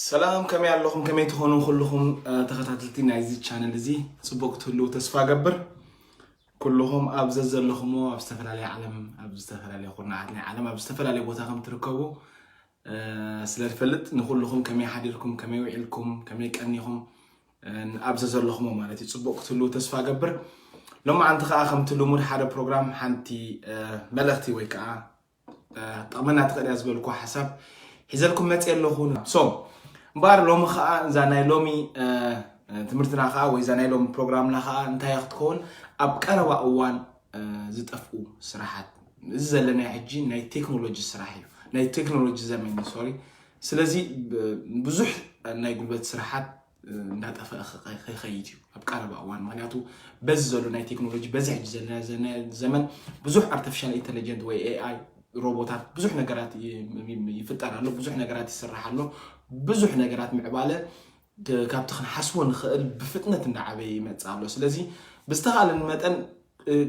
ሰላም፣ ከመይ ኣለኹም? ከመይ ትኾኑ? ኩልኹም ተኸታተልቲ ናይዚ ቻነል እዚ ጽቡቕ ክትህልዉ ተስፋ ገብር። ኩልኹም ኣብ ዘዘለኹሞ ኣብ ዝተፈላለየ ዓለም ኣብ ዝተፈላለየ ኩርናዓት ናይ ዓለም ኣብ ዝተፈላለየ ቦታ ከም ትርከቡ ስለ ዝፈልጥ፣ ንኹልኹም ከመይ ሓዲርኩም፣ ከመይ ውዒልኩም፣ ከመይ ቀኒኹም፣ ኣብ ዘዘለኹሞ ማለት እዩ፣ ጽቡቕ ክትህልዉ ተስፋ ገብር። ሎማዓንቲ ከኣ ከምቲ ልሙድ ሓደ ፕሮግራም ሓንቲ መልእኽቲ ወይ ከኣ ጠቕመና ትኽእል እያ ዝበልኩ ሓሳብ ሒዘልኩም መፅእ ኣለኹ። ሶ እምበኣር ሎሚ ከዓ እዛ ናይ ሎሚ ትምህርትና ከዓ ወይ እዛ ናይ ሎሚ ፕሮግራምና ከዓ እንታይ ክትከውን፣ ኣብ ቀረባ እዋን ዝጠፍኡ ስራሓት፣ እዚ ዘለና ሕጂ ናይ ቴክኖሎጂ ስራሕ እዩ፣ ናይ ቴክኖሎጂ ዘመን እዩ። ሶሪ። ስለዚ ብዙሕ ናይ ጉልበት ስራሓት እንዳጠፈአ ከይኸይድ እዩ ኣብ ቀረባ እዋን። ምክንያቱ በዚ ዘሎ ናይ ቴክኖሎጂ፣ በዚ ሕጂ ዘለና ዘመን ብዙሕ ኣርቲፊሻል ኢንቴሊጀንት ወይ ኤኣይ ሮቦታት፣ ብዙሕ ነገራት ይፍጠር ኣሎ፣ ብዙሕ ነገራት ይስራሕ ኣሎ። ብዙሕ ነገራት ምዕባለ ካብቲ ክንሓስቦ ንኽእል ብፍጥነት እንዳዓበየ ይመፅእ ኣሎ። ስለዚ ብዝተኻለን መጠን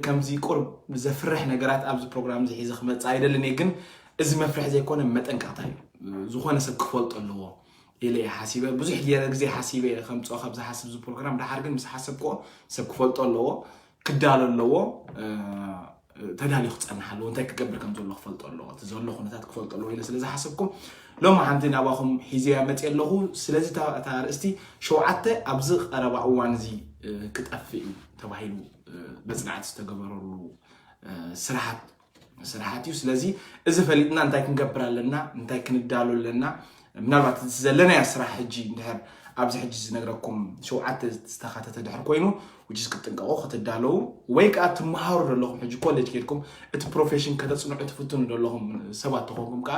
ከምዚ ቁርብ ዘፍርሕ ነገራት ኣብዚ ፕሮግራም እዚ ሒዘ ክመፅእ ኣይደልን እየ፣ ግን እዚ መፍርሒ ዘይኮነ መጠንቀቕታ እዩ። ዝኾነ ሰብ ክፈልጦ ኣለዎ ኢለ እየ ሓሲበ። ብዙሕ ገለ ግዜ ሓሲበ እየ ከምፅኦ ካብ ዝሓስብ እዚ ፕሮግራም፣ ደሓር ግን ምስ ሓሰብክዎ ሰብ ክፈልጦ ኣለዎ፣ ክዳሎ ኣለዎ፣ ተዳልዩ ክፀንሕ ኣለዎ፣ እንታይ ክገብር ከም ዘሎ ክፈልጦ ኣለዎ፣ እቲ ዘሎ ኩነታት ክፈልጦ ኣለዎ ኢለ ስለ ዝሓሰብኩም ሎሚ ሓንቲ ናባኹም ሒዘያ መፅእ ኣለኹ። ስለዚ እታ ኣርእስቲ ሸውዓተ ኣብዚ ቀረባ እዋን እዚ ክጠፍእ እዩ ተባሂሉ መፅናዕቲ ዝተገበረሉ ስራሓት ስራሓት እዩ። ስለዚ እዚ ፈሊጥና እንታይ ክንገብር ኣለና፣ እንታይ ክንዳሎ ኣለና፣ ምናልባት እቲ ዘለናዮ ስራሕ ሕጂ እንድሕር ኣብዚ ሕጂ ዝነግረኩም ሸውዓተ ዝተኻተተ ድሕር ኮይኑ ውጅስ ክትጥንቀቑ ክትዳለዉ ወይ ከዓ ትመሃሩ ዘለኹም ሕጂ ኮሌጅ ከድኩም እቲ ፕሮፌሽን ከተፅንዑ ትፍትኑ ዘለኹም ሰባት ተኾንኩም ከዓ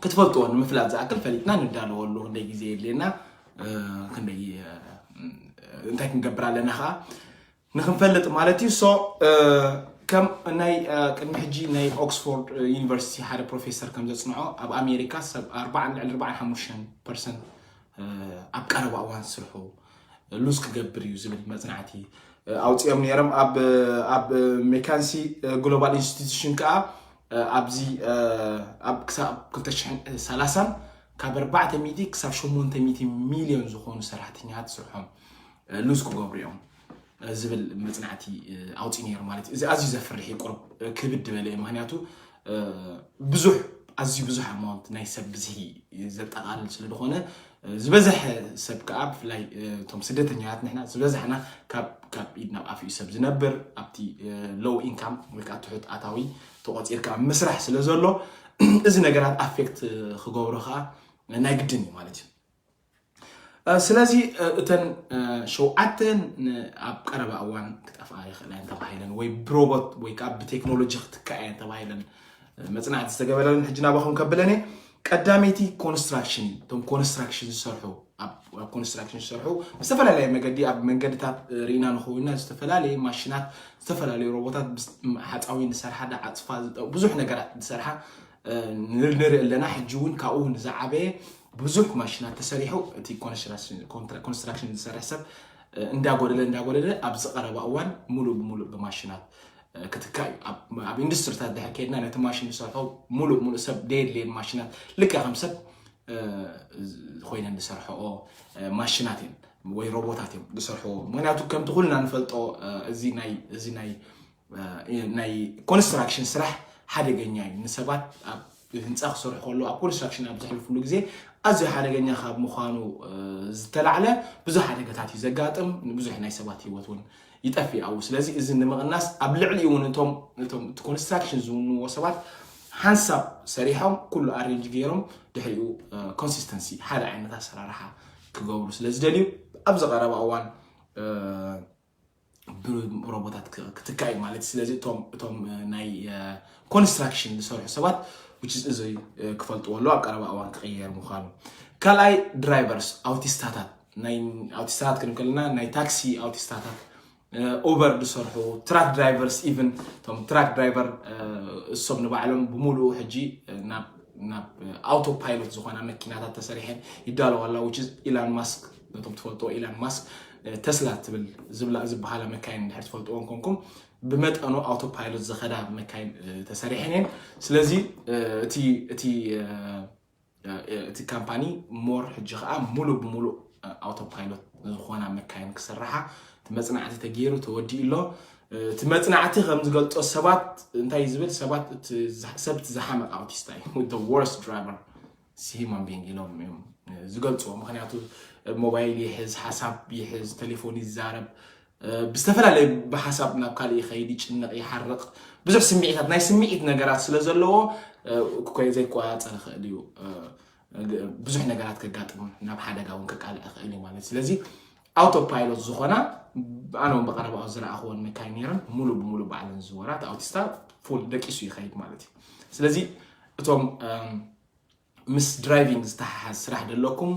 ክትፈልጥዎ ንምፍላጥ ዝኣክል ፈሊጥና ንዳለወሉ ክንደይ ግዜ የድልየና፣ ክንደይ እንታይ ክንገብር ኣለና ከዓ ንክንፈልጥ ማለት እዩ። ሶ ከም ናይ ቅድሚ ሕጂ ናይ ኦክስፎርድ ዩኒቨርሲቲ ሓደ ፕሮፌሰር ከም ዘፅንዖ ኣብ ኣሜሪካ ሰብ ኣርባዓን ልዕሊ ኣርባዓን ሓሙሽተን ፐርሰንት ኣብ ቀረባ እዋን ስርሑ ሉዝ ክገብር እዩ ዝብል መፅናዕቲ ኣውፂኦም ነይሮም። ኣብ ሜካንሲ ግሎባል ኢንስቲቱሽን ከዓ ኣብዚ ኣብ ክሳብ ክልተ ሽሕን ሰላሳን ካብ ኣርባዕተ ሚእቲ ክሳብ ሸሞንተ ሚእቲ ሚልዮን ዝኾኑ ሰራሕተኛታት ስርሖም ሉዝ ክገብሩ እዮም ዝብል መፅናዕቲ ኣውፂኡ ነይሩ ማለት እዩ። እዚ ኣዝዩ ዘፍርሕ እዩ፣ ቁርብ ክብድ ዝበለ እዩ። ምክንያቱ ብዙሕ ኣዝዩ ብዙሕ ኣማውንት ናይ ሰብ ብዝሒ ዘጠቓልል ስለ ዝኾነ ዝበዝሐ ሰብ ከዓ ብፍላይ እቶም ስደተኛታት ንሕና ዝበዝሕና ካብ ካብ ኢድ ናብ ኣፍ እዩ ሰብ ዝነብር ኣብቲ ሎው ኢንካም ወይ ከዓ ትሑት ኣታዊ ተቆፂርካ ኣብ ምስራሕ ስለ ዘሎ እዚ ነገራት ኣፌክት ክገብሮ ከዓ ናይ ግድን እዩ ማለት እዩ። ስለዚ እተን ሸውዓተ ኣብ ቀረባ እዋን ክጠፍኣ ይኽእላ እየን ተባሂለን ወይ ብሮቦት ወይ ከዓ ብቴክኖሎጂ ክትካእ እየን ተባሂለን መፅናዕቲ ዝተገበረለን ሕጂ ናባኹም ከብለኒ ቀዳመይቲ ኮንስትራክሽን እቶም ኮንስትራክሽን ዝሰርሑ ኣብ ኮንስትራክሽን ዝሰርሑ ዝተፈላለየ መገዲ ኣብ መንገድታት ርኢና ንኸውን ዝተፈላለየ ማሽናት ዝተፈላለዩ ሮቦታት ሓፃዊ ዝሰርሓ ዳዓፅፋ ብዙሕ ነገራት ዝሰርሓ ንርኢ ኣለና። ሕጂ እውን ካብኡ ንዝዓበየ ብዙሕ ማሽናት ተሰሪሑ እቲ ኮንስትራክሽን ዝሰርሕ ሰብ እንዳጎደለ እንዳጎደለ ኣብዚ ቀረባ እዋን ሙሉእ ብሙሉእ ብማሽናት ክትካእ እዩ። ኣብ ኢንዱስትሪታት ድሕር ከይድና ነቲ ማሽን ዝሰርሖ ሙሉእ ሙሉእ ሰብ ደየድልየን ማሽናት ልክዕ ከም ሰብ ኮይነን ዝሰርሐኦ ማሽናት እየን ወይ ሮቦታት እዮም ዝሰርሕዎ። ምክንያቱ ከምቲ ኩልና ንፈልጦ እዚ ናይ እዚ ናይ ናይ ኮንስትራክሽን ስራሕ ሓደገኛ እዩ። ንሰባት ኣብ ህንፃ ክሰርሑ ከለዉ ኣብ ኮንስትራክሽን ኣብ ዘሕልፍሉ ግዜ ኣዝዩ ሓደገኛ ካብ ምዃኑ ዝተላዕለ ብዙሕ ሓደጋታት እዩ ዘጋጥም። ንብዙሕ ናይ ሰባት ህይወት እውን ይጠፍእ ኣብኡ። ስለዚ እዚ ንምቕናስ ኣብ ልዕሊ እውን እቶም እቶም እቲ ኮንስትራክሽን ዝውንዎ ሰባት ሓንሳብ ሰሪሖም ኩሉ ኣሬንጅ ገይሮም ድሕሪኡ ኮንሲስተንሲ ሓደ ዓይነት ኣሰራርሓ ክገብሩ ስለ ዝደልዩ ኣብዚ ቀረባ እዋን ብሮቦታት ክትካእ እዩ ማለት እዩ። ስለዚ እቶም እቶም ናይ ኮንስትራክሽን ዝሰርሑ ሰባት እዚ ክፈልጥዎ ኣለዎ ኣብ ቀረባ እዋን ክቕየር ምዃኑ። ካልኣይ ድራይቨርስ ኣውቲስታታት ናይ ኣውቲስታታት ክንብል ከለና ናይ ታክሲ ኣውቲስታታት ኡበር ዝሰርሑ ትራክ ድራይቨርስ ኢቭን እቶም ትራክ ድራይቨር እሶም ንባዕሎም ብምሉኡ ሕጂ ናብ ናብ ኣውቶ ፓይሎት ዝኾና መኪናታት ተሰሪሐን ይዳለዋ ኣለዋ። ኢላን ማስክ ነቶም ትፈልጥዎ ኢላን ማስክ ተስላ ትብል ዝበሃላ መካይን እንድሕር ትፈልጥዎ እንኮንኩም ብመጠኑ ኣውቶ ፓይሎት ዝኸዳ መካይን ተሰሪሐን እየን። ስለዚ እቲ እቲ እቲ ካምፓኒ ሞር ሕጂ ከዓ ሙሉእ ብሙሉእ ኣውቶፓይሎት ዝኾና መካይን ክስርሓ እቲ መፅናዕቲ ተገይሩ ተወዲኡ ኣሎ። እቲ መፅናዕቲ ከም ዝገልፆ ሰባት እንታይ እዩ ዝብል? ሰባት እቲ ዝሓ- ሰብ እቲ ዝሓመቐ ኣውቲስታ እዩ፣ the worst driver human being ኢሎም እዮም ዝገልፅዎ። ምክንያቱ ሞባይል ይሕዝ፣ ሓሳብ ይሕዝ፣ ቴሌፎን ይዛረብ፣ ብዝተፈላለየ ብሓሳብ ናብ ካልእ ይኸይድ፣ ይጭነቕ፣ ይሓርቕ፣ ብዙሕ ስምዒታት ናይ ስምዒት ነገራት ስለ ዘለዎ ዘይቆፃፀር ይኽእል እዩ። ብዙሕ ነገራት ከጋጥም ናብ ሓደጋ እውን ከቃልዕ ይኽእል እዩ ማለት። ስለዚ ኣውቶ ፓይሎት ዝኾና ኣነ እውን ብቐረባኡ ዝረኣኽወን መካይን ነይረን፣ ሙሉ ብሙሉ ባዕለን ዝዝወራ። እቲ ኣውቲስታ ፉል ደቂሱ ይኸይድ ማለት እዩ። ስለዚ እቶም ምስ ድራይቪንግ ዝተሓሓዝ ስራሕ ደለኩም፣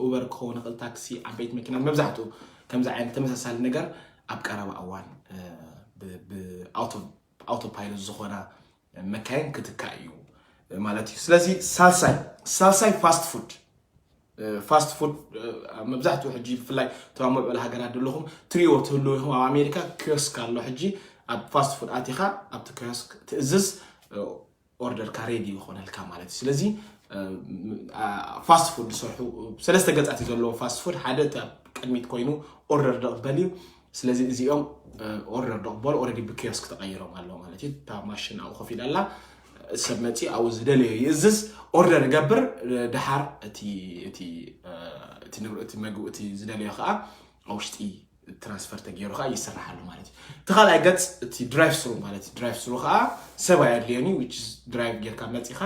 ኡበር ክኸውን ይኽእል፣ ታክሲ፣ ዓበይቲ መኪና፣ መብዛሕትኡ ከምዚ ዓይነት ተመሳሳሊ ነገር ኣብ ቀረባ እዋን ብኣውቶ ፓይሎት ዝኾና መካይን ክትካእ እዩ ማለት እዩ። ስለዚ ሳልሳይ ሳልሳይ ፋስት ፉድ ፋስት ፉድ መብዛሕትኡ ሕጂ ብፍላይ እቶም ኣብ ምዕብል ሃገራት ዘለኹም ትሪእዎ ትህልው ኢኹም። ኣብ ኣሜሪካ ኪዮስክ ኣሎ። ሕጂ ኣብ ፋስት ፉድ ኣቲኻ ኣብቲ ኪዮስክ ትእዝዝ፣ ኦርደርካ ሬዲ ይኾነልካ ማለት እዩ። ስለዚ ፋስት ፉድ ዝሰርሑ ሰለስተ ገፃት እዩ ዘለዎ ፋስት ፉድ። ሓደ እቲ ኣብ ቅድሚት ኮይኑ ኦርደር ደቕበል እዩ። ስለዚ እዚኦም ኦርደር ደቕበሉ ኦረዲ ብኪዮስክ ተቐይሮም ኣለዉ ማለት እዩ። እታ ማሽን ኣብኡ ኮፍ ኢላ ኣላ። ሰብ መፂ ኣብኡ ዝደለዮ ይእዝዝ፣ ኦርደር ይገብር። ድሓር እቲ እቲ እቲ ንብረ- እቲ መግቢ እቲ ዝደለዮ ከዓ ኣብ ውሽጢ ትራንስፈር ተገይሩ ከዓ ይስራሓሉ ማለት እዩ። እቲ ካልኣይ ገፅ እቲ ድራይቭ ስሩ ማለት እዩ። ድራይቭ ስሩ ከዓ ሰብ ኣየድልዮን እዩ። ድራይቭ ጌርካ መፂኻ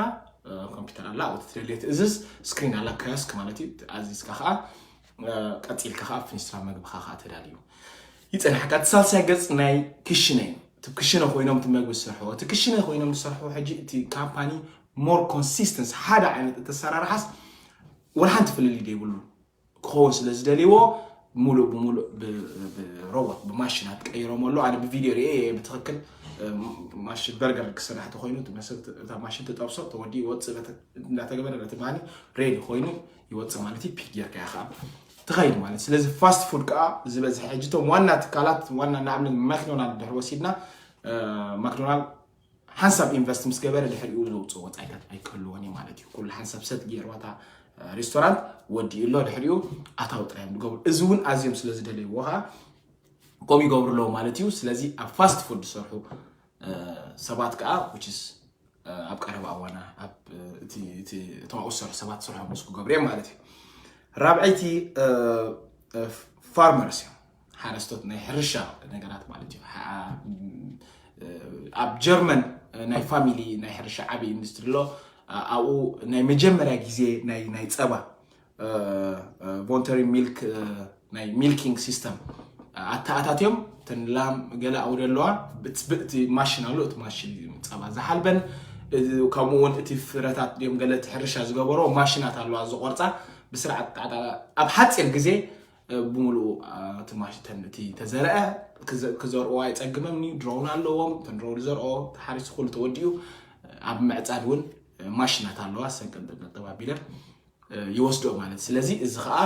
ኮምፒውተር ኣላ ኣብኡ ትደልዮ ትእዝዝ፣ ስክሪን ኣላ ኪዮስክ ማለት እዩ። ኣዚዝካ ከዓ ቀፂልካ ከዓ ኣብ ፍንስትራ መግብኻ ከዓ ተዳልዩ ይፀንሓካ። እቲ ሳልሳይ ገፅ ናይ ክሽነ እዩ። እቲ ክሽነ ኮይኖም እቲ መግቢ ዝሰርሕዎ እቲ ክሽነ ኮይኖም ዝሰርሕዎ ሕጂ እቲ ካምፓኒ ሞር ኮንሲስተንስ ሓደ ዓይነት እተሰራርሓስ ወላ ሓንቲ ፍልልይ ዘይብሉ ክኸውን ስለ ዝደልይዎ ሙሉእ ብሙሉእ ብሮቦት ብማሽናት ቀይሮም ኣሎ። ኣነ ብቪድዮ ርኤ እየ ብትኽክል ማሽን በርገር ክስራሕ ተኮይኑ እታ ማሽን ትጠብሶ ተወዲ ይወፅእ እንዳተገበረ ነቲ ባኒ ሬዲ ኮይኑ ይወፅእ ማለት እዩ። ፒክ ጌርካ ኢኻ ትኸይድ ማለት። ስለዚ ፋስት ፉድ ከዓ ዝበዝሐ ሕጂ እቶም ዋና ትካላት ዋና ንኣብነት ማክዶናልድ ድሕሪ ወሲድና ማክዶናልድ ሓንሳብ ኢንቨስት ምስ ገበረ ድሕሪኡ ዘውፅኦ ወፃኢታት ኣይክህልዎን እዩ ማለት እዩ። ኩሉ ሓንሳብ ሰት ገይርዋ እታ ሬስቶራንት ወዲኡ ኣሎ። ድሕሪኡ ኣታዊ ጥራይ እዮም ዝገብሩ። እዚ እውን ኣዝዮም ስለ ዝደለይዎ ከዓ ከምኡ ይገብሩ ኣለዉ ማለት እዩ። ስለዚ ኣብ ፋስት ፉድ ዝሰርሑ ሰባት ከዓ which is ኣብ ቀረባ እዋና እቶም ኣብኡ ዝሰርሑ ሰባት ስርሖም ምስ ክገብሩ እዮም ማለት እዩ። ራብዐይቲ ፋርመርስ እዮም፣ ሓረስቶት ናይ ሕርሻ ነገራት ማለት እዩ። ኣብ ጀርመን ናይ ፋሚሊ ናይ ሕርሻ ዓብዪ ኢንዱስትሪ ኣሎ። ኣብኡ ናይ መጀመርያ ግዜ ናይ ጸባ ቮንተሪ ሚልክ ናይ ሚልኪንግ ሲስተም ኣተኣታትዮም። ተን ላም ገለ ኣብኡ ዘለዋ እቲ ማሽን ኣሎ፣ እቲ ማሽን ጸባ ዝሓልበን። ከምኡ እውን እቲ ፍረታት ድዮም ገለ እቲ ሕርሻ ዝገበሮ ማሽናት ኣለዋ ዝቆርፃ ብስርዓት ጣዕጣ ኣብ ሓፂር ግዜ ብምሉኡ እቲ ማሽተን እቲ ተዘርአ ክዘርኦ ኣይፀግመም እዩ። ድሮውን ኣለዎም። እተን ድሮውን ዝዘርኦ ተሓሪሱ ኩሉ ተወዲኡ ኣብ ምዕፃድ እውን ማሽናት ኣለዋ። ሰንቀንጠንቀንጠብ ኣቢለን ይወስድኦ ማለት። ስለዚ እዚ ከዓ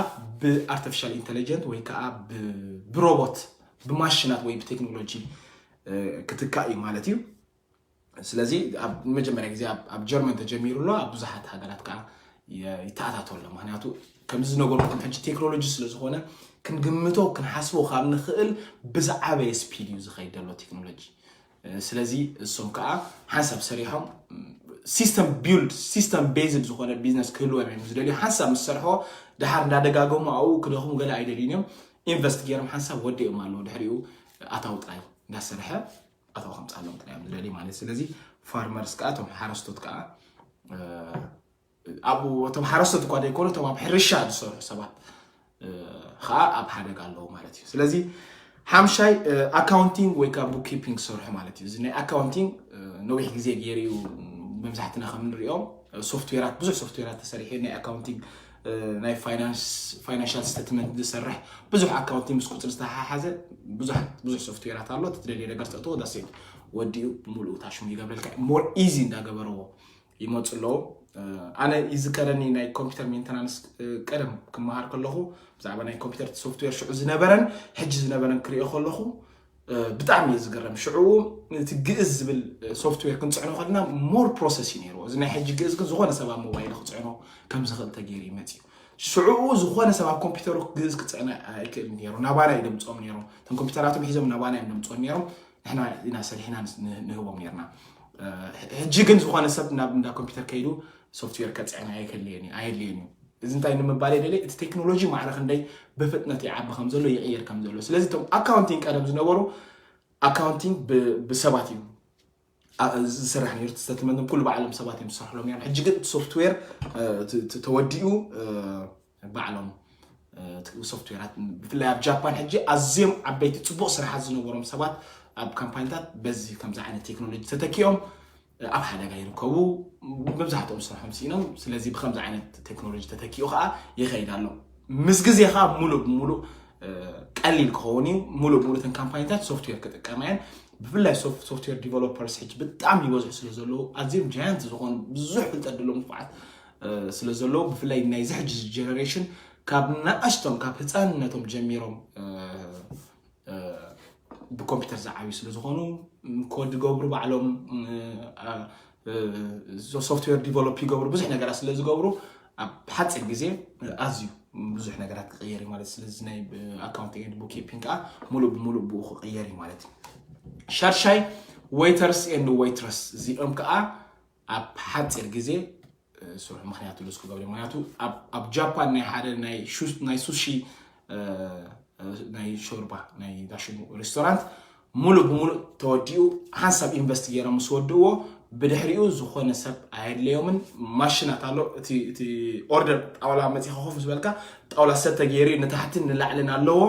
ብኣርቲፊሻል ኢንቴሊጀንት ወይ ከዓ ብሮቦት ብማሽናት ወይ ብቴክኖሎጂ ክትካእ እዩ ማለት እዩ። ስለዚ ኣብ መጀመርያ ግዜ ኣብ ጀርመን ተጀሚሩ ኣሎ። ኣብ ብዙሓት ሃገራት ከዓ ይተኣታቶ ኣሎ። ምክንያቱ ከምዚ ዝነገርኩም ሕጂ ቴክኖሎጂ ስለዝኮነ ክንግምቶ ክንሓስቦ ካብ ንክእል ብዝዓበየ ስፒድ እዩ ዝኸይድ ዘሎ ቴክኖሎጂ። ስለዚ እሶም ከዓ ሓንሳብ ሰሪሖም ሲስተም ቢልድ ሲስተም ቤዝድ ዝኾነ ቢዝነስ ክህልዎም እዮም ዝደልዩ። ሓንሳብ ምስ ሰርሖ ድሓር እንዳደጋገሙ ኣብኡ ክደኽሙ ገለ ኣይደልዩን እዮም። ኢንቨስት ገይሮም ሓንሳብ ወዲኦም ኣለዉ። ድሕሪኡ ኣታዊ ጥራይ እንዳሰርሐ ኣታዊ ከምፃሎም ጥራይ እዮም ዝደልዩ ማለት። ስለዚ ፋርመርስ ከዓ እቶም ሓረስቶት ከዓ ኣብኡ እቶም ሓረስቶት እኳ ዘይኮኑ እቶም ኣብ ሕርሻ ዝሰርሑ ሰባት ከዓ ኣብ ሓደጋ ኣለዉ ማለት እዩ። ስለዚ ሓምሻይ ኣካውንቲንግ ወይ ከዓ ቡክኪፒንግ ዝሰርሑ ማለት እዩ። እዚ ናይ ኣካውንቲንግ ነዊሕ ግዜ ገይሩ እዩ። መብዛሕትና ከም ንሪኦ ሶፍትዌራት ብዙሕ ሶፍትዌራት ተሰሪሑ ናይ ኣካውንቲንግ ናይ ፋይናንሻል ስቴትመንት ዝሰርሕ ብዙሕ ኣካውንቲንግ ምስ ቁፅሪ ዝተሓሓዘ ብዙሕ ብዙሕ ሶፍትዌራት ኣሎ። ትደልየ ነገር ተእትዎ ዳሴት ወዲኡ ብምሉኡ ታሽሙ ይገብረልካ። ሞር ኢዚ እንዳገበረዎ ይመፁ ኣለዉ። ኣነ ይዝከረኒ ናይ ኮምፒውተር ሜንተናንስ ቀደም ክመሃር ከለኹ ብዛዕባ ናይ ኮምፒውተር ሶፍትዌር ሽዑ ዝነበረን ሕጂ ዝነበረን ክሪኦ ከለኹ ብጣዕሚ እዩ ዝገረም። ሽዑ እቲ ግእዝ ዝብል ሶፍትዌር ክንፅዕኖ ከለና ሞር ፕሮሰስ እዩ ነይርዎ። እዚ ናይ ሕጂ ግእዝ ግን ዝኾነ ሰብ ኣብ ሞባይል ክፅዕኖ ከም ዝኽእል ተገይሩ እዩ መፅዩ። ሽዑ ዝኾነ ሰብ ኣብ ኮምፒውተሩ ግእዝ ክፅዕነ ኣይክእል ነይሩ። ናባና እዩ ደምፅኦም ነይሮም። እቶም ኮምፒውተራቶም ሒዞም ናባና እዮም ደምፅኦም ነይሮም። ንሕና ኢና ሰሪሕና ንህቦም ነርና። ሕጂ ግን ዝኾነ ሰብ ናብ እንዳ ኮምፒውተር ከይዱ ሶፍትዌር ከፅዕን ኣየድልየን እዩ። እዚ እንታይ ንምባል የደለ? እቲ ቴክኖሎጂ ማዕረ ክንደይ ብፍጥነት ይዓቢ ከም ዘሎ ይቕየር ከም ዘሎ። ስለዚ እቶም ኣካውንቲንግ ቀደም ዝነበሩ ኣካውንቲንግ ብሰባት እዩ ዝስራሕ ነይሩ። ሰትልመንት ኩሉ ባዕሎም ሰባት እዮም ዝሰርሕሎም ነይሮም። ሕጂ ግን ሶፍትዌር ተወዲኡ ባዕሎም ሶፍትዌራት ብፍላይ ኣብ ጃፓን ሕጂ ኣዝዮም ዓበይቲ ፅቡቕ ስራሓት ዝነበሮም ሰባት ኣብ ካምፓኒታት በዚ ከምዚ ዓይነት ቴክኖሎጂ ተተኪኦም ኣብ ሓደጋ ይርከቡ። መብዛሕትኦም ስርሖም ስኢኖም። ስለዚ ብከምዚ ዓይነት ቴክኖሎጂ ተተኪኡ ከዓ ይኸይድ ኣሎ። ምስ ግዜ ከዓ ሙሉእ ብሙሉእ ቀሊል ክኸውን እዩ። ሙሉእ ብሙሉእ እተን ካምፓኒታት ሶፍትዌር ክጥቀማ እየን። ብፍላይ ሶፍትዌር ዲቨሎፐርስ ሕጂ ብጣዕሚ ይበዝሑ ስለ ዘለዉ ኣዝዮም ጃያንት ዝኾኑ ብዙሕ ፍልጠት ዘለዎም ንፉዓት ስለ ዘለዉ ብፍላይ ናይዚ ሕጂ ጀነሬሽን ካብ ንኣሽቶም ካብ ህፃንነቶም ጀሚሮም ብኮምፒውተር ዝዓብዩ ስለ ዝኾኑ ኮድ ዝገብሩ ባዕሎም ሶፍትዌር ዲቨሎፕ ይገብሩ ብዙሕ ነገራት ስለ ዝገብሩ ኣብ ሓፂር ግዜ ኣዝዩ ብዙሕ ነገራት ክቕየር እዩ ማለት። ስለዚ ናይ ኣካውንቲንግ ኤንድ ቡክኪፒንግ ከዓ ሙሉእ ብሙሉእ ብኡ ክቕየር እዩ ማለት እዩ። ሻድሻይ ዌይተርስ ኤንድ ዌይትረስ እዚኦም ከዓ ኣብ ሓፂር ግዜ ስርሑ ምክንያቱ ሉዝ ክገብሩ እዩ። ምክንያቱ ኣብ ጃፓን ናይ ሓደ ናይ ሱሺ ናይ ሾርባ ናይ ዳሽሙ ሬስቶራንት ሙሉእ ብሙሉእ ተወዲኡ ሓንሳብ ኢንቨስት ገይሮም ምስ ወድእዎ ብድሕሪኡ ዝኾነ ሰብ ኣየድለዮምን። ማሽናት ኣሎ። እቲ ኦርደር ጣውላ መፂኻ ኮፍ ዝበልካ ጣውላ ሰተ ገይሩ ንታሕትን ንላዕልን ኣለዎ።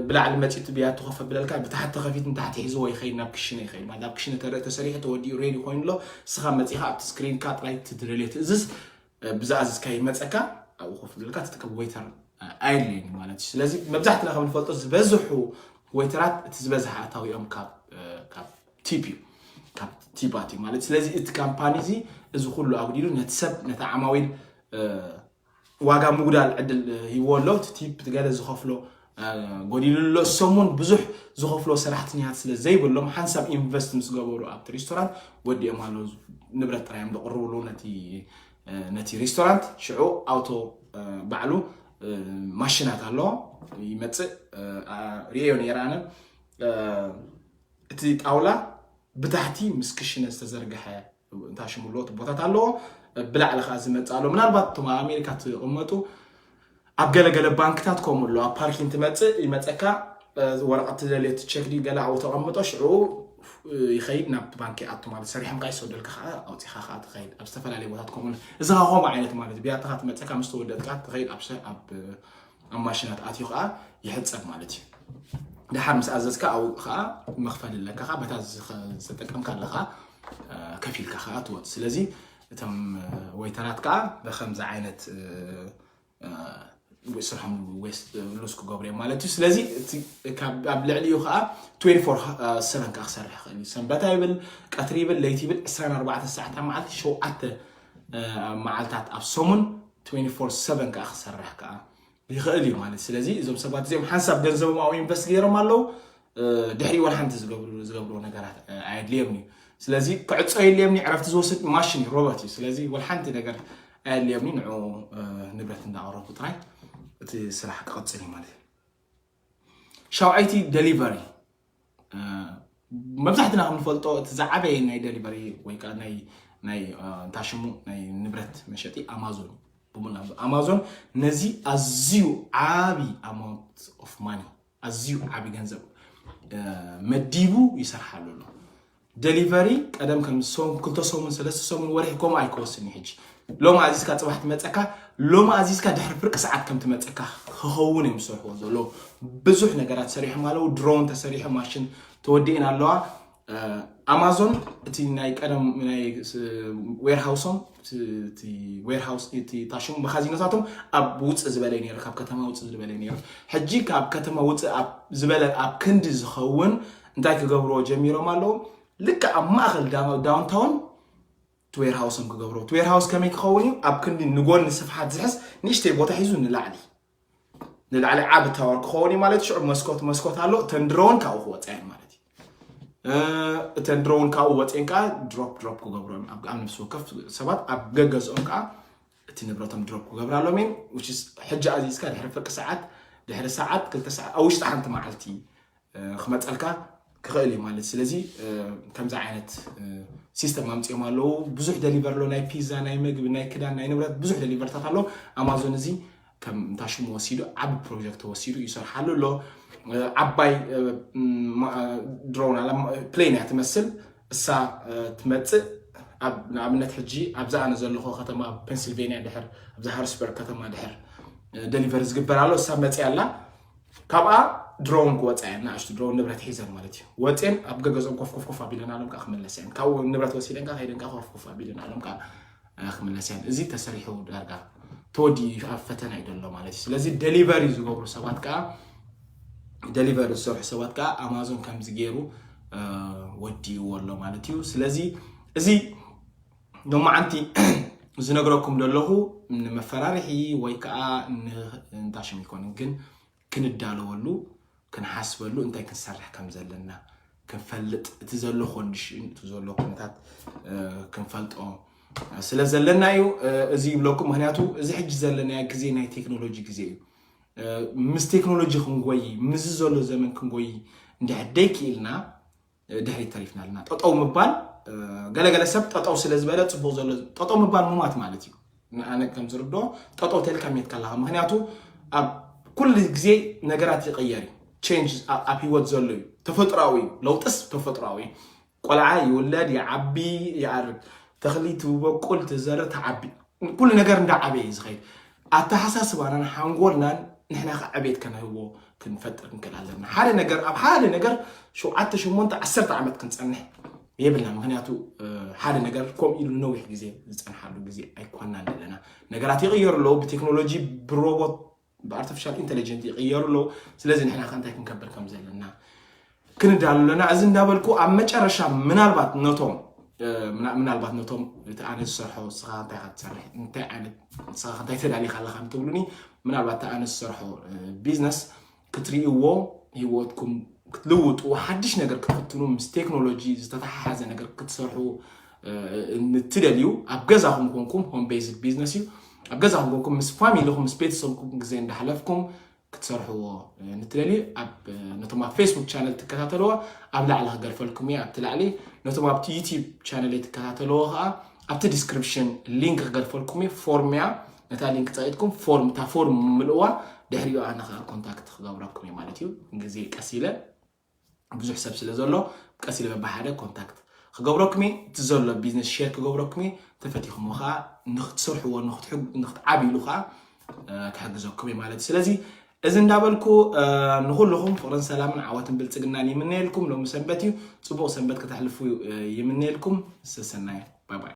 ብላዕሊ መፂኡ እቲ ብያቲ ኮፍ ብለልካ ብታሕቲ ከፊት ንታሕቲ ሒዝዎ ይኸይድ ናብ ክሽነ ይኸይድ ማለት ኣብ ክሽነ ተርኢ ተሰሪሑ ተወዲኡ ሬዲ ኮይኑ ኣሎ። እስኻ መፂኻ ኣብቲ ስክሪንካ ጥራይ ትደለዮ ትእዝዝ ብዝኣዘዝካ ይመፀካ ኣብኡ ኮፍ ብለልካ ትጥቀም ዌይተር ኣየድልየን ማለት እዩ። ስለዚ መብዛሕትና ከም ንፈልጦ ዝበዝሑ ዌይተራት እቲ ዝበዝሓ ኣታዊኦም ካብ ቲፕ እዩ ካብ ቲባት እዩ ማለት። ስለዚ እቲ ካምፓኒ እዚ እዚ ኩሉ ኣጉዲሉ ነቲ ሰብ ነቲ ዓማዊል ዋጋ ምጉዳል ዕድል ሂብዎ ኣሎ። እቲ ቲፕ ገለ ዝኸፍሎ ጎዲሉ ኣሎ። እሶም እውን ብዙሕ ዝኸፍሎ ሰራሕተኛታት ስለ ዘይብሎም ሓንሳብ ኢንቨስት ምስ ገበሩ ኣብቲ ሬስቶራንት ወዲኦም ኣለዉ። ንብረት ጥራይ እዮም ዘቕርብሉ ነቲ ነቲ ሬስቶራንት። ሽዑ ኣውቶ ባዕሉ ማሽናት ኣሎ ይመፅእ ርእዮ ነይረ ኣነ። እቲ ጣውላ ብታሕቲ ምስ ክሽነ ዝተዘርግሐ እንታሽሙ ኣለዎ ቦታት ኣለዎ። ብላዕሊ ከዓ ዝመፅእ ኣሎ። ምናልባት እቶም ኣብ ኣሜሪካ ትቕመጡ ኣብ ገለገለ ባንክታት ከምኡ ኣሎ። ኣብ ፓርኪንግ ትመፅእ ይመፀካ ወረቐት ትደልዮ ትቸክ ድዩ ገለ ኣብኡ ተቐምጦ ሽዑ ይኸይድ ናብቲ ባንክ ይኣቱ ማለት ሰሪሖም ከዓ ይሰደልካ ከዓ ኣውፂኻ ከዓ ትኸይድ ኣብ ዝተፈላለየ ቦታት ከምኡ እዚ ከዓ ከምኡ ዓይነት ማለት ብያትኻ ትመፀካ ምስ ተወደጥካ ትኸይድ ኣብ ማሽናት ኣትዩ ከዓ ይሕፀብ ማለት እዩ። ድሓር ምስ ኣዘዝካ ኣብኡ ከዓ መኽፈል ኣለካ ከዓ በታ ዝተጠቀምካ ኣለካ ከፊልካ ከዓ ትወፅ። ስለዚ እቶም ወይተራት ከዓ ብከምዚ ዓይነት ስርሖም ሉዝ ክገብሩ እዮም ማለት እዩ። ስለዚ ኣብ ልዕሊኡ ከዓ ትዌንቲ ፎር ሰቨን ከዓ ክሰርሕ ይኽእል እዩ። ሰንበት ኣይብል፣ ቀትሪ ይብል፣ ለይቲ ይብል፣ ዕስራን ኣርባዕተ ሰዓት ኣብ መዓልቲ ሸውዓተ መዓልታት ኣብ ሰሙን ትዌንቲ ፎር ሰቨን ከዓ ክሰርሕ ከዓ ይኽእል እዩ ማለት። ስለዚ እዞም ሰባት እዚኦም ሓንሳብ ገንዘቦም ኣብኡ ኢንቨስት ገይሮም ኣለዉ። ድሕሪ ወላ ሓንቲ ዝገብርዎ ነገራት ኣየድልዮም እዩ። ስለዚ ክዕፀ የድልዮም እዩ። ዕረፍቲ ዝወስድ ማሽን እዩ፣ ሮቦት እዩ። ስለዚ ወላ ሓንቲ ነገር ኣየድልዮም እዩ። ንዑ ንብረት እንዳቐረቡ ጥራይ እቲ ስራሕ ክቕፅል እዩ ማለት እዩ። ሻውዓይቲ ደሊቨሪ መብዛሕትና ከም ንፈልጦ እቲ ዝዓበየ ናይ ደሊቨሪ ወይ ከዓ ናይ ናይ እንታይ ሽሙ ናይ ንብረት መሸጢ ኣማዞን እዩ። ብሙላ ኣማዞን ነዚ ኣዝዩ ዓቢ ኣማውንት ኦፍ ማኒ ኣዝዩ ዓቢ ገንዘብ መዲቡ ይሰርሓሉ ኣሎ። ደሊቨሪ ቀደም ከም ክልተ ሰሙን ሰለስተ ሰሙን ወርሒ ከምኡ ኣይከወስን እዩ። ሕጂ ሎሚ ኣዚዝካ ፅባሕ ትመፀካ ሎሚ ኣዚዝካ ድሕሪ ፍርቂ ሰዓት ከም ትመፀካ ክኸውን እዮም ዝሰርሕዎ ዘለዉ። ብዙሕ ነገራት ሰሪሖም ኣለዉ። ድሮን ተሰሪሑ ማሽን ተወዲእን ኣለዋ። ኣማዞን እቲ ናይ ቀደም ናይ ዌርሃውሶም ዌርሃውስ እቲ ታሽሙ መኻዚኖታቶም ኣብ ውፅእ ዝበለ ነይሩ ካብ ከተማ ውፅእ ዝበለ ነይሩ። ሕጂ ካብ ከተማ ውፅእ ዝበለ ኣብ ክንዲ ዝኸውን እንታይ ክገብርዎ ጀሚሮም ኣለዉ። ልክዕ ኣብ ማእኸል ዳውንታውን ትዌርሃውሶም ክገብርዎ ትዌርሃውስ ከመይ ክኸውን እዩ ኣብ ክንዲ ንጎኒ ስፍሓት ዝሕዝ ንእሽተይ ቦታ ሒዙ ንላዕሊ ንላዕሊ ዓቢ ታወር ክኸውን እዩ ማለት ሽዑ መስኮት መስኮት ኣሎ እተን ድሮን ካብኡ ክወፃ እየን ማለት እዩ። እተን ድሮን ካብኡ ወፅኤን ከዓ ድሮፕ ድሮፕ ክገብሮም ኣብ ነፍሲ ወከፍ ሰባት ኣብ ገገዝኦም ከዓ እቲ ንብረቶም ድሮፕ ክገብራሎም እየን። ሕጂ ኣዚዝካ ድሕሪ ፍርቂ ሰዓት ድሕሪ ሰዓት ክልተ ሰዓት ኣብ ውሽጢ ሓንቲ መዓልቲ ክመፀልካ ክኽእል እዩ ማለት። ስለዚ ከምዚ ዓይነት ሲስተም ኣምፅኦም ኣለዉ። ብዙሕ ደሊቨር ኣሎ፣ ናይ ፒዛ፣ ናይ ምግቢ፣ ናይ ክዳን፣ ናይ ንብረት ብዙሕ ደሊቨርታት ኣሎ። ኣማዞን እዚ ከም እንታ ሽሙ ወሲዱ ዓቢ ፕሮጀክት ተወሲዱ ይሰርሓሉ ኣሎ። ዓባይ ድሮን ፕሌን እያ ትመስል። እሳ ትመፅእ ንኣብነት ሕጂ ኣብዛ ኣነ ዘለኹ ከተማ ፔንስልቬንያ ድሕር ኣብዛ ሃሪስበርግ ከተማ ድሕር ደሊቨር ዝግበር ኣሎ። እሳ መፅያ ኣላ። ካብኣ ድሮን ክወፃ እያ፣ ንኣሽቱ ድሮን ንብረት ሒዘን ማለት እዩ። ወፅኤን ኣብ ገገዝኦም ኮፍ ኮፍ ኮፍ ኣቢለን ኣሎም ከዓ ክምለስ እየን። ካብኡ ንብረት ወሲደን ከዓ ከይደን ከዓ ኮፍ ኮፍ ኣቢለን ኣሎም ከዓ ክምለስ እየን። እዚ ተሰሪሑ ዳርጋ ተወዲኡ ኣብ ፈተና እዩ ዘሎ ማለት እዩ። ስለዚ ደሊቨሪ ዝገብሩ ሰባት ከዓ ደሊቨሪ ዝሰርሑ ሰባት ከዓ ኣማዞን ከምዚ ገይሩ ወዲእዎ ኣሎ ማለት እዩ። ስለዚ እዚ ሎማዓንቲ ዝነግረኩም ዘለኹ ንመፈራርሒ ወይ ከዓ እንታይ ሽም ኣይኮነን፣ ግን ክንዳለወሉ ክንሓስበሉ እንታይ ክንሰርሕ ከም ዘለና ክንፈልጥ እቲ ዘሎ ኮንዲሽን እቲ ዘሎ ኩነታት ክንፈልጦ ስለ ዘለና እዩ እዚ ይብለኩም። ምክንያቱ እዚ ሕጂ ዘለናዮ ግዜ ናይ ቴክኖሎጂ ግዜ እዩ። ምስ ቴክኖሎጂ ክንጎይ ምስዚ ዘሎ ዘመን ክንጎይ እንድሕር ደይክኢልና ድሕሪት ተሪፍና ኣለና። ጠጠው ምባል ገለገለ ሰብ ጠጠው ስለ ዝበለ ፅቡቅ ዘሎ ጠጠው ምባል ሙማት ማለት እዩ። ንኣነ ከም ዝርድኦ ጠጠው ተልካ ሜትካ ኣለካ። ምክንያቱ ኣብ ኩሉ ግዜ ነገራት ይቀየር እዩ። ቼንጅ ኣብ ህይወት ዘሎ እዩ። ተፈጥሮኣዊ እዩ። ለውጥስ ተፈጥሮኣዊ እዩ። ቆልዓ ይውለድ፣ ይዓቢ፣ ይኣርግ። ተኽሊ ትበቁል፣ ትዘርእ፣ ትዓቢ። ኩሉ ነገር እንዳዓበየ እዩ ዝኸይድ። ኣተሓሳስባናን ሓንጎልናን ንሕና ከዓ ዕቤት ከነህቦ ክንፈጥር ንክእል ኣለና። ሓደ ነገር ኣብ ሓደ ነገር ሸውዓተ ሸሞንተ ዓሰርተ ዓመት ክንፀንሕ የብልና። ምክንያቱ ሓደ ነገር ከምኡ ኢሉ ነዊሕ ግዜ ዝፀንሓሉ ግዜ ኣይኮናን ዘለና። ነገራት ይቕየሩ ኣለዉ። ብቴክኖሎጂ ብሮቦት ብኣርቲፊሻል ኢንቴሊጀንት ይቕየሩ ኣለዉ። ስለዚ ንሕና ከ እንታይ ክንከብር ከም ዘለና ክንዳሉ ኣለና። እዚ እንዳበልኩ ኣብ መጨረሻ ምናልባት ነቶም ምናልባት ነቶም እቲ ኣነ ዝሰርሖ ንስኻ እንታይ ክትሰርሕ እንታይ ዓይነት ንስኻ እንታይ ተዳሊኻ ኣለኻ እንትብሉኒ ምናልባት እቲ ኣነ ዝሰርሖ ቢዝነስ ክትርእይዎ ህይወትኩም ክትልውጡ ሓድሽ ነገር ክትፍትኑ ምስ ቴክኖሎጂ ዝተተሓሓዘ ነገር ክትሰርሑ እንትደልዩ ኣብ ገዛኹም ኮንኩም ሆም ቤዝድ ቢዝነስ እዩ ኣብ ገዛኹም ኮንኩም ምስ ፋሚሊኹም ምስ ቤተሰብኩም ግዜ እንዳሕለፍኩም ክትሰርሕዎ ንትደልዩ ኣብ ነቶም ኣብ ፌስቡክ ቻነል ትከታተልዎ ኣብ ላዕሊ ክገድፈልኩም እየ ኣብቲ ላዕሊ ነቶም ኣብቲ ዩቲብ ቻነል ትከታተልዎ ከዓ ኣብቲ ዲስክሪፕሽን ሊንክ ክገድፈልኩም እየ ፎርም እያ ነታ ሊንክ ፀቂጥኩም ፎርም እታ ፎርም ምልእዋ ድሕሪኡ ኣነ ከዓ ኮንታክት ክገብረኩም እየ ማለት እዩ ግዜ ቀስ ኢለ ብዙሕ ሰብ ስለ ዘሎ ቀስ ኢለ በብሓደ ኮንታክት ክገብረኩም እየ እቲ ዘሎ ቢዝነስ ሼር ክገብረኩም እየ ተፈቲኹሞ ከዓ ንክትሰርሕዎ ንክትዓብይሉ ከዓ ክሕግዘኩም እየ ማለት እዩ ስለዚ እዚ እንዳበልኩ ንኩልኹም ፍቅርን ሰላምን ዓወትን ብልፅግናን ይምነየልኩም ሎሚ ሰንበት እዩ ፅቡቅ ሰንበት ከተሕልፉ ይምነየልኩም ሰሰናይ ባይ ባይ